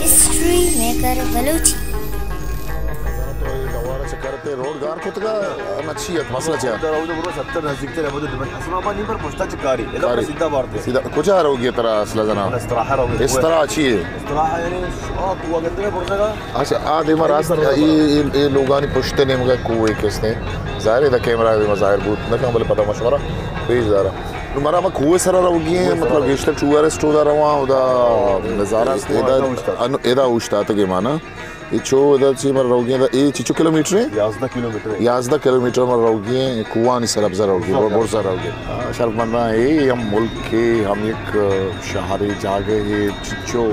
History maker Balochi. تو اے دوارہ چہ کرتے روڈ گار کتگا، نہ چی ات، مسئلہ چی ات؟ ستر نزدیک تر ہے، حسن آباد نہیں پر پشتا چکاری، ادھر کاری۔ سیدھا بارتے۔ سیدھا، کجا روگی ترا اصلا زنا؟ استراحہ روگی۔ استراحہ چی ہے؟ استراحہ یعنی، آ، کوہ گندگا برزگا۔ اچھا، آ دیما راست، اے، اے، اے لوگانی پشت نیمگا کوہ کستے۔ ظاہر ہے، دا کیمرہ دیما ظاہر بوت نہ کن، بلے پدا مشورہ پیش دارا۔ نو مارا ہما کوہ سرا روگی ہیں، مطلب گیشتر ٹورسٹ اودا رواں، اودا نظارہ است، ادا، ادا اوشتاتگے مانا۔ اے چو ادا چی مر روگی ہیں، ادا اے چیچو کلومیٹر ہیں؟ یازدہ کلومیٹر ہے۔ یازدہ کلومیٹر مر روگی ہیں، کوہانی سرا بزا روگی، برزا روگی۔ آ، شرمندہ اے ہم ملک ہے، ہم یک شہر ہے، جاگہ ہے، چیچو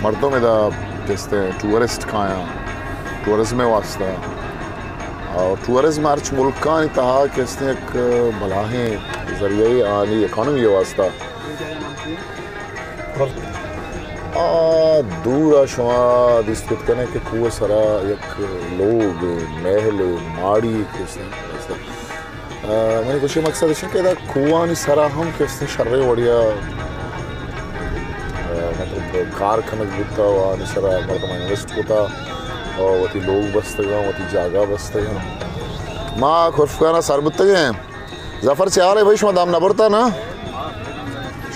مردم ادا جستے ٹورسٹ کایاں، ٹورزم واسطہ۔ اور ٹورزم ہرچ ملکانی تہا کہ است یک بلاہیں ذریعہ آنی اکانومی واسطہ۔ آ، دور ء شما دیست کت کنے کہ کوہ سرا یک لوگ، محل، ماڑی کہ است۔ آ، منی گوشی مقصد اش کہ ادا کوہانی سرا ہم کہ است شریں وڑیا، آ، مطلب کار کنگ بوتا و آنی سرا مردم انویسٹ کتا و وتی لوگ بستگاں، وتی جاگہ بستگاں۔ ما کرفکانا سر بوتگیں۔ ظفر، چے حال ہے بھائی؟ شما دام نہ برتا نا؟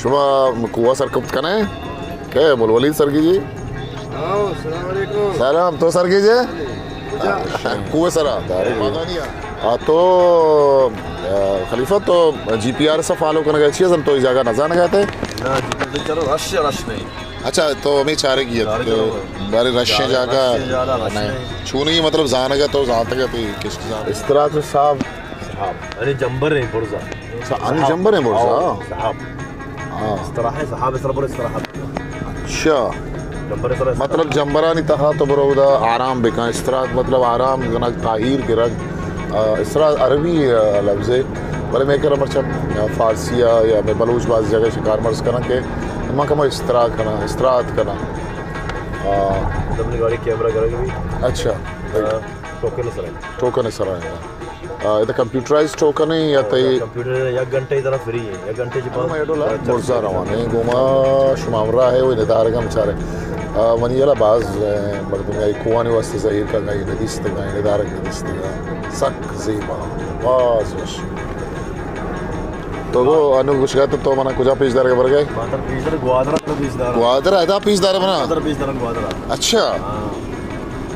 شما کوہ سر کپت کنے؟ کہ مول ولید سرگیجی؟ ہاں، السلام علیکم۔ سلام، تو سرگیجے؟ کوہ سرا؟ ہاں تو، آ، خلیفہ تو جی پی آر ایس فالو کنگا چی زن تو جاگہ نہ زانگا تے؟ نہ، جی پی آر ایس چلو رش، رش نہیں۔ اچھا، تو ہمیں چارے کی ہے؟ بارے رش جاگہ نہیں۔ چونی مطلب زانگا تو زانتگا تے کس زان؟ استرا تو صاحب۔ صاحب۔ ارے جمبر ہیں برزا۔ سا-، انی صاحب۔ جمبر ہیں برزا؟ آؤ، صاحب۔ ہاں۔ استراحہ، صاحب، استراحہ، برزا، استراحہ۔ اچھا۔ جمبر استراحہ۔ مطلب جمبرانی تہا تو برو دا آرام بکن، استراحت مطلب آرام گنگ، تاہیر گرگ۔ آ، استراحت عربی، آ، لفظ ہے۔ بلے میں کرا مرچا، آ، فارسی آ یا میں بلوچ باز جگہ شکار مرز کنا کہ ما کما استراحت کنا، استراحت کنا۔ آ۔ دبلی گاڑی کیمرہ کرے بھی۔ اچھا۔ آ، ٹوکن سر ہے۔ ٹوکن سر ہے۔ آ، ادا کمپیوٹرائز ٹوکن ہے یا تئی؟ کمپیوٹر ہے، یک گھنٹے کی طرح فری ہے، یک گھنٹے کے بعد۔ برزا روان ہے، گوما شما ہمراہ ہے، وہ ندارگا بچارے۔ آ، منی یلا باز، اے، مردم یا کوہانی واسطے ظاہر کا گئی ندیست گئی، ندارگ ندیست گئی۔ سک زیبا، باز وش۔ تو گو انو گوشگا تو، تو منا کجا پیش دارگا برگئے؟ گوادر پیش دار، گوادر تو پیش دار۔ گوادر ادا پیش دارے منا؟ گوادر پیش دار، گوادر۔ اچھا۔ ہاں۔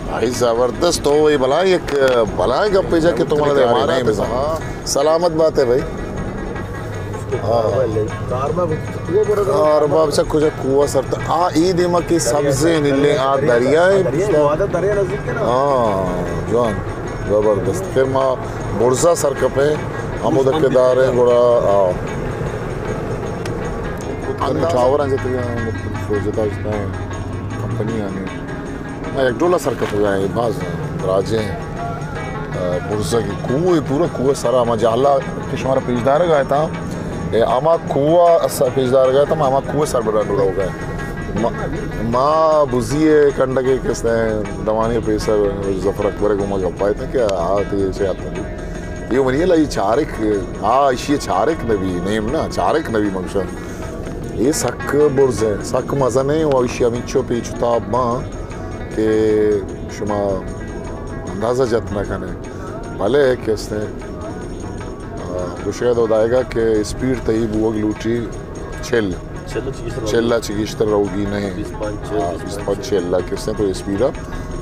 بھائی زبردست، تو یہ بلا یک بلا گپے جا کہ تو منا دے ہمارے نہیں بزن۔ سلامت بات ہے بھائی۔ ہاں۔ کار با بچا کجا کوہ سر تا۔ آ، ای دیما کہ سبزیں نیلیں آ دریا ہے۔ دریا، گوادر دریا نزدیک ہے نا۔ ہاں، جوان، زبردست۔ پھر ما برزا سر کپیں، ہمو دکے داریں گڑا، آ۔ اندازہ ٹاور ہیں جتنے مختلف جتا جتا کمپنی آنے۔ ما یک ڈولا سر کپگا ایں، باز دراجیں، آ، برزگی کوہ، پورا کوہ سرا ما جہلا کہ شمارا پیش دارگا اتاں، اے ہما کوہ سر پیش دارگا اتاں، ما ہما کوہ سر برا ڈولا ہوگا۔ ما، ما بزی کنڈگے کسے دوانی پیسر ظفر اکبر گوما گپا اتاں کہ آ تی سے اتاں۔ یہ منی لا یہ چارک، آ اشی چارک نبی، نیم نا، چارک نبی مگشن۔ اے سک برز ایں، سک مزن ایں و ایشی ہمینچو پیچ و تاب باں کہ شما اندازہ جت نہ کنے۔ بلے کہ استیں، آ، گوشگ ء دائیگا کہ اسپیڈ تئی بوگ لوٹی چل۔ چل ء چہ گیشتر چل ء چہ گیشتر روگی نہ ایں۔ بیست پنچ، ہاں، بیست پنچ۔ بیست پنچ چل ء کہ استیں تو اسپیڈ ء،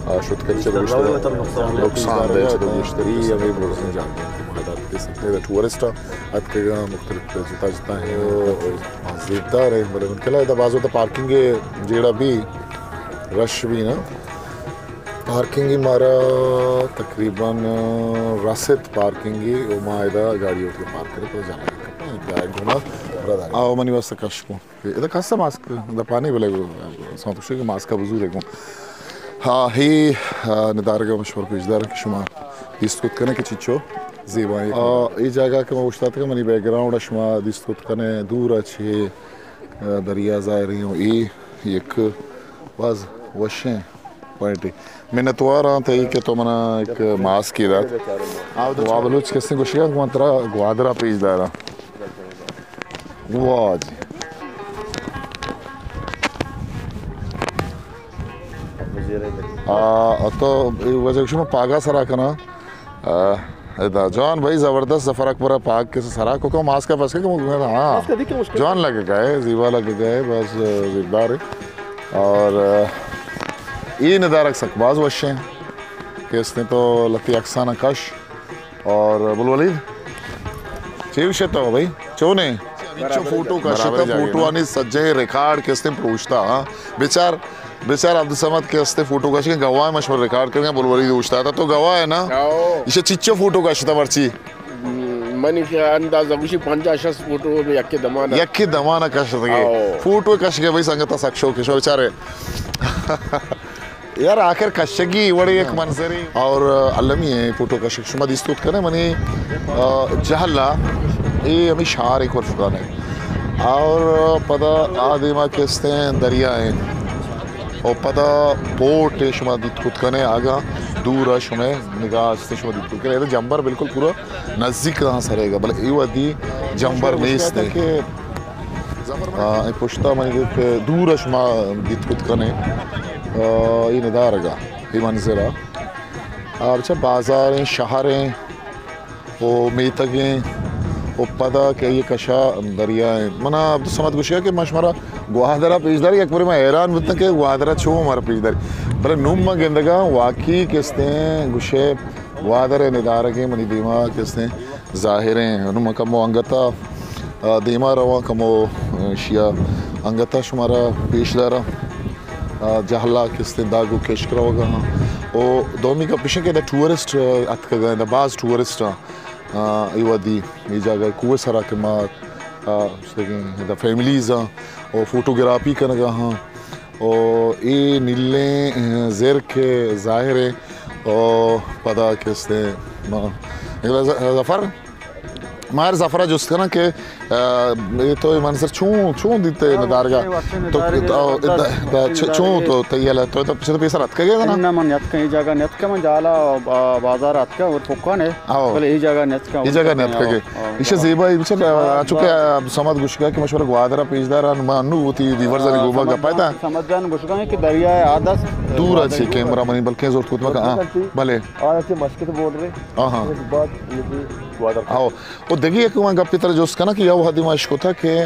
آ، شت کن چہ گیشتر نقصان دے، چہ گیشتر۔ ای ہمیں برزیں جان۔ ٹورسٹ اتکگاں، مختلف جتا جتا ہیں، مزیدار ہیں، بلے من کلا ادا باز وقت پارکنگ جیڑا بھی رش بھی نا، پارکنگ مارا تقریباً رست پارکنگ و ما ادا گاڑی ہوتی پارک کرے پر جانا گونا آو منی واسطہ کش کو۔ ادا کسا ماسک دپانی بلے سمت کشے کہ ماسک بزور کو۔ ہاں، ہی، آ، ندارگا مشور پیش دار کہ شما دیست کت کنے کہ چچو زیبائی۔ آ، ای جاگہ کہ ما اوشتاتگا منی بیک گراؤنڈ شما دیست کت کنے دور چے، آ، دریا ظاہر ہیں۔ ای یک باز وشیں پوائنٹے۔ منتوار آں تئی کہ تو منا ایک ماسکے دات۔ واہ بلوچ کسیں گوشگا کہ من ترا گوادرا پیش داراں۔ واہ جی۔ آ، تو وجہ شما پاگا سرا کنا۔ آ، ادا جوان بھائی زبردست ظفر اکبر پاگ کے سرا کو کو ماسک پس کے ہاں۔ جوان لگے گئے، زیبا لگے گئے، بس زیبدار ہے۔ اور، آ، یہ ندارک سک باز وش ہیں کہ اس نے تو لتی اکسانہ کش۔ اور بل ولید، چے گوشے تو بھائی؟ چونے؟ چچو فوٹو کشتا، فوٹوانی سجے ریکارڈ کستے پروشتا، ہاں۔ بچار، بچار عبدالصمد کستے فوٹو کشے گواہ مشور ریکارڈ کرنے، بل ولید اوشتاتا تو گواہ ہے نا؟ ایشا چچو فوٹو کشتا مرچی؟ منی اندازہ گوشی پنجاہ شست فوٹو یکے دمانا۔ یکے دمانا کشتا گے۔ فوٹو کش گے بھائی سنگتا سک شوق ہے، شو بچارے۔ یار آخر کشگی وڑے یک منظرے۔ اور المی ہے فوٹو کشگ شما دیست کت کنے منی، آ، جہلا اے ہمیں شہر ایک ور شکانے۔ اور پدا آ دیما کستے ہیں دریا ہیں۔ اور پدا بوٹ ہے شما دیت کت کنے آگا دور شما نگاہ استے شما دیت کت کنے۔ اے جمبر بالکل پورا نزدیک ہاں سرے گا، بلے اے وادی جمبر نیست ہے۔ آ، اے پشتا منی گپ دور شما دیت کت کنے۔ آ، اے ندارگا، اے منظرا۔ آ، بچا بازاریں، شہریں، او میتگیں، او پدا کہ اے کشا دریائیں۔ منا عبدالصمد گوشیا کہ ما شمارا گوادرا پیش داری، یک بری ما حیران بوتن کہ گوادرا چو مارا پیش داری۔ بلے نوم ما گندگا واقعی کستیں گوشے گوادر ء ندارگیں منی دیما کستیں ظاہریں۔ نوں من کمو انگتا، آ، دیما رواں، کمو، آ، شیا انگتا شمارا پیش داراں۔ آ، جہلا کستیں داگو کشک روگا ہاں۔ او دومی گپ اشیں کہ ادا ٹورسٹ، آ، اتکگا، ادا باز ٹورسٹ آں۔ آ، اے وھدی اے جاگہ کوہ سرا کہ ما، آ، شتگیں ادا فیملیز آں او فوٹوگرافی کنگا ہاں۔ او اے نیلیں، آ، زر کہ ظاہر ہے او پدا کستیں ما، ظفر، ما ہر ظفرا جست کناں کہ، آ، اے تو اے منظر چون، چون دیتے ندارگا؟ تو، آ، دا، دا، چ-، چون تو تئی حالت تو، تو پیسر اتکگے نا؟ نہ، من نیاتکاں، اے جاگہ نیاتکاں، من جہلا با-، بازار اتکاں اور پکان ہے۔ آؤ۔ بلے اے جگہ نیتکا، اے جگہ نیتکگے۔ ایشی زیبائی بچار، آ، چونکہ عبدالصمد گوشگا کہ مشورہ گوادرا پیش داران، ما انو وتی ویورزانی گوما گپا تا۔ صمد جان گوشگا کہ دریائے آدس دور اچھی کیمرہ منی بلکہ زورت کت مکا، ہاں۔ بلے۔ آ، اچھے مشکت بول رہے۔ ہاں، ہاں۔ اس بات یہ بھی گوادر۔ آؤ۔ او دگہ یک من گپی ترا جست کناں کہ یا وھدی ما اشکتا کہ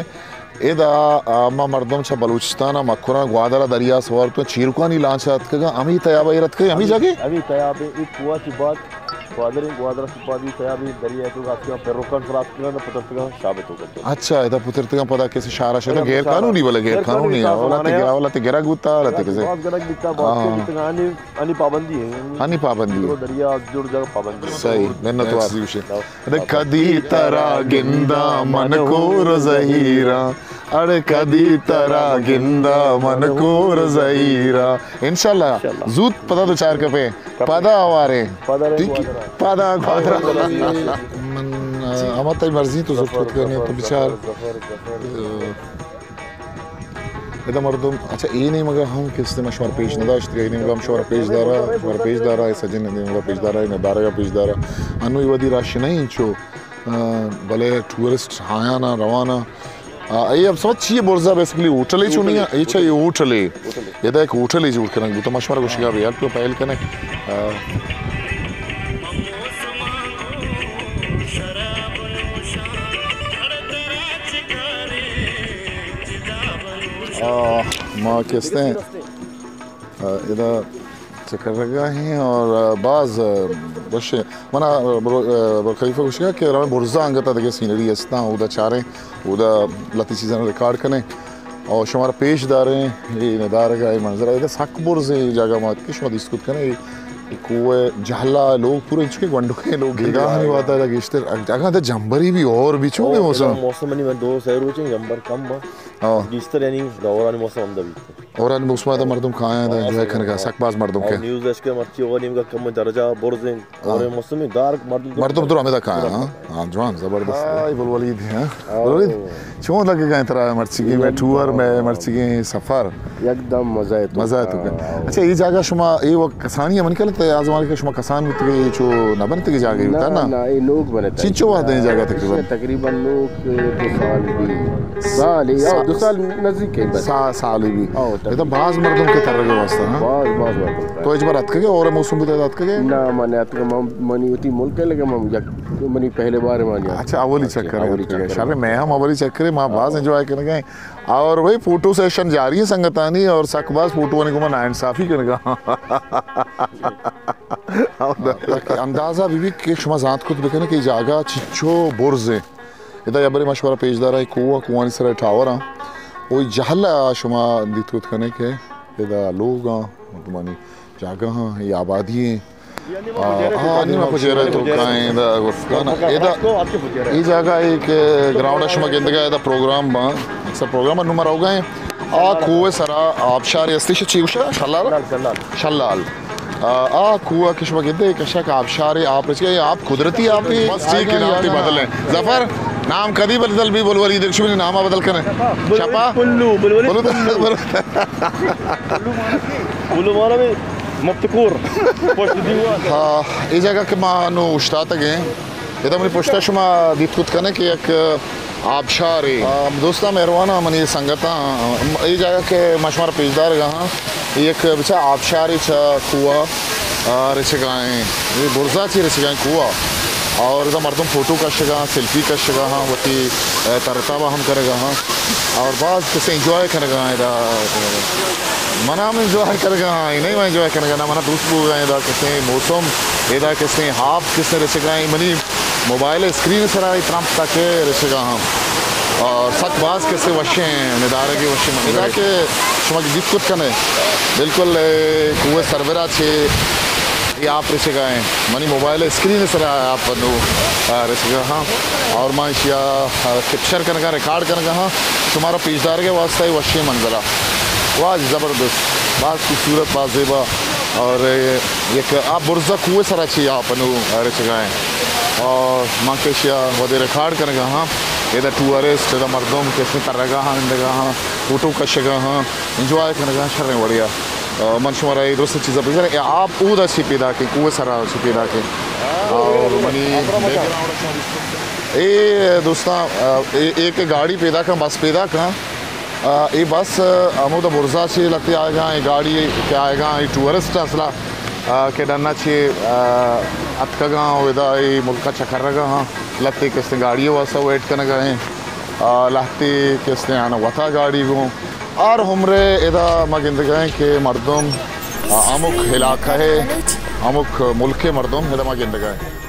ادا، آ، ما مردم چہ بلوچستان ء مکران گوادر ء دریا سوار تو چیرکانی لانچ ء اتکگاں، ہمے تیاب ء ایر اتکگ، ہمے جاگہ؟ ہمے تیاب ء، اے کوہ چی بعد گوادر، گوادر چی بعد اے تیاب ء دریا ء تو اتکگاں، پیروکان سرا اتکگاں، پترتگاں، شاب ء تو گپتگاں۔ اچھا، ادا پترتگاں پدا کسی شہر ء شہ غیر قانونی، بلے غیر قانونی، اولا تے گرا، اولا تے گرگ بوتا، اولا تے کسی۔ باز گرگ بوتا، باز گرگ بوتا، آنی، آنی پابندی ہے۔ آنی پابندی ہے۔ دریا جوڑ جگہ پابندی ہے۔ صحیح، منت وار۔ اڑے کدی ترا گنداں من کور زہیراں، اڑے کدی ترا گنداں من کور زہیراں۔ انشاءاللہ، انشاءاللہ۔ زوت پدا تو چار کپے، پدا آوارے۔ پدا گوادر۔ من، آ، ہما تئی مرضی تو زرت کت کنی تو بچار۔ ادا مردم، اچھا، اے نیمگا ہم کستے ما شمار پیش نداشت، اے نیمگا ہم شمار پیش دارا، شمار پیش دارا، اے سجن نیمگا پیش دارا، اے ندارگا پیش دارا۔ انو اے وھدی رش نہیں چو، آ، بلے ٹورسٹ آیانا، روانا۔ آ، اے اب سمجھ چیئے برزا بیسکلی ہوٹلے چونی ہے، اے چا اے ہوٹلے۔ ادا ایک ہوٹلے جوڑ کنگ بوتا، ما شمارا گوشگا بھی ہیلپ کو پہل کنے۔ آ، آ، ما کستیں، آ، ادا چکرگاہیں اور، آ، باز، آ، وش منا، آ، برو-، آ، برو خلیفہ گوشگا کہ رویں برزا انگتا دگہ سینری استاں، اودا چاریں، اودا لتی چیزاں ریکارڈ کنیں اور شمارا پیش داریں، اے ندارگا، اے منظر، ادا سک برزیں جاگہ ما کہ شما دیست کت کنیں، اے کوہ جہلا لوگ پورا انچو کہ گونڈوکیں لوگ، بیگاہانی وہدا گیشتر، اگاں ادا جمبری بھی اور بھی چون موسم؟ موسم نہیں، من دو سے روچیں جمبر کم با۔ ہاں۔ گیشتر یعنی دوران موسم ہمدا بیت۔ اور ان موسم ءَ مردم کایاں دا انجوائے کنگا، سک باز مردم کے۔ نیوز اش کہ مرچی اور نیمگا کم درجہ برزیں، اور موسم گار مردم مردم در ہمیں دا کایاں، ہاں۔ ہاں، جوان، زبردست۔ ہاں، بلولی دی، ہاں۔ بلولی دی۔ چون لگے گئے ترا مرچیگیں میں ٹور، میں مرچیگیں سفر؟ یکدم مزہ ہے تو۔ مزہ ہے تو۔ اچھا، یہ جگہ شما، یہ وقت کسانی من کل تے آزمان کے شما کسان بوتگے، یہ چو نہ بنتگے جگہ ہوتا نا؟ نا، یہ نوک بنتا۔ چنچو وقت دیں جگہ تقریباً؟ تقریباً نوک دو سال بھی۔ سال، یا دو سال نزدیک ہے بس۔ سا-، سال بھی۔ ہاں، یہ تو باز مردم کے ترگے واسطہ، ہاں؟ باز، باز مردم۔ تو اچ بار اتکگے اور موسم بوتا اتکگے؟ نا، من اتکگے، من، منی وتی ملک ہے، لیکن من یک، منی پہلے بار مانی۔ اچھا، اولی چکر ہے۔ شر، میں ہم اولی چکر ہے، ما باز انجوائے کرنے گئے۔ اور وہی فوٹو سیشن جاری ہے سنگتانی، اور سک باز فوٹو نے کو ناانصافی کرنے گا۔ اندازہ بھی، بھی کہ شما زانت کت بکنے کہ جاگہ چچو برز ہے۔ ادا یا بری ما شمارا پیش دارا، کوہ، کوہانی سرا ٹاور ہاں۔ وہی جہلا شما دیت کت کنے کہ ادا لوگ ہاں، مردمانی جاگہ ہاں، یہ آبادی ہیں۔ آ، آ، نیمہ پجیرہ تو کائیں ادا گفت کن۔ ادا یہ جاگہ ایک گراؤنڈ ہے، شما گندگا ادا پروگرام با، اکثر پروگرام نمر ہو گئے۔ آ کوہ سرا آبشار استی چی گوشا؟ شلال؟ شلال۔ شلال۔ آ، آ کوہ کہ شما گندے، کشک آبشار، آپ رچ گئے، آپ قدرتی آپ ہی۔ بس ٹھیک ہے، نام تی بدل ہے۔ ظفر، نام کدی بدل بھی بلولی دیکھ، شما نام بدل کریں۔ شپا؟ پلو، بلولی پلو۔ پلو مانا بھی مپتکور۔ پشت دیوان۔ ہاں، یہ جگہ کہ ما نو اشتاتگیں۔ ادا منی پشتا شما دیت کت کنے کہ یک آبشارے۔ آ، دوستاں، مہرباناں، منی سنگتاں، اے جاگہ کہ ما شمارا پیش دارگا ہاں، اے یک بچا آبشارے چہ کوہ، آ، رچگائیں۔ اے برزا چی رچگائیں کوہ۔ اور ادا مردم فوٹو کشگا ہاں، سیلفی کشگا ہاں، وتی، آ، ترتابا ہم کرگا ہاں۔ اور باز کسے انجوائے کرگا ہاں ادا۔ منا ہم انجوائے کرگا ہاں، نہیں میں انجوائے کرگا نہ، منا دوست بوگا ادا کسے موسم، ادا کسے آپ کسے رچگائیں۔ منی موبائل اسکرین سرا اے ترمپ تک رچگا ہاں۔ اور سک باز کسے وشیں، ندارگی وشیں منظرے۔ ادا کہ شما دیت کت کنے، بالکل، اے، کوہ سربرا چے اے آپ رچگائیں۔ منی موبائل اسکرین سرا آپ نو، آ، رچگا ہاں۔ اور ما اشیا، آ، کیپچر کنگا، ریکارڈ کنگا ہاں۔ شمارا پیش دارگے واسطہ اے وشیں منظرہ۔ واہ جی، زبردست۔ باز خوبصورت، باز زیبا۔ اور، اے، یک آ برزا کوہ سرا چی آپ نو رچگائیں۔ اور ما کہ اشیا ودے ریکارڈ کنگا ہاں۔ ادا ٹورسٹ، ادا مردم کسے ترگا ہاں، اندگا ہاں، فوٹو کشگا ہاں، انجوائے کنگا ہاں، شریں وڑیا۔ آ، من شمارا اے درست چیزا بزرے۔ اے آپ اودا چی پیدا کے، کوہ سرا چی پیدا کے۔ اور منی بیک گراؤنڈ اے دوستاں، آ، اے، ایک گاڑی پیدا کن، بس پیدا کن۔ آ، اے بس، آ، ہمودا برزا چی لگتے آئے گا، اے گاڑی کہ آئے گا، اے ٹورسٹ اصلا، آ، کہ ڈنا چی، آ، اتکگا، ادا اے ملکا چکرگا ہاں، لگتے کستے گاڑی واسطہ ویٹ کنگا ہیں۔ آ، لہتے کستے آنا وتا گاڑی گوں۔ آر عمرے ادا ما گندگا ہیں کہ مردم، آ، ہمک علاقہ ہے، ہمک ملک ہے مردم ادا ما گندگا ہیں۔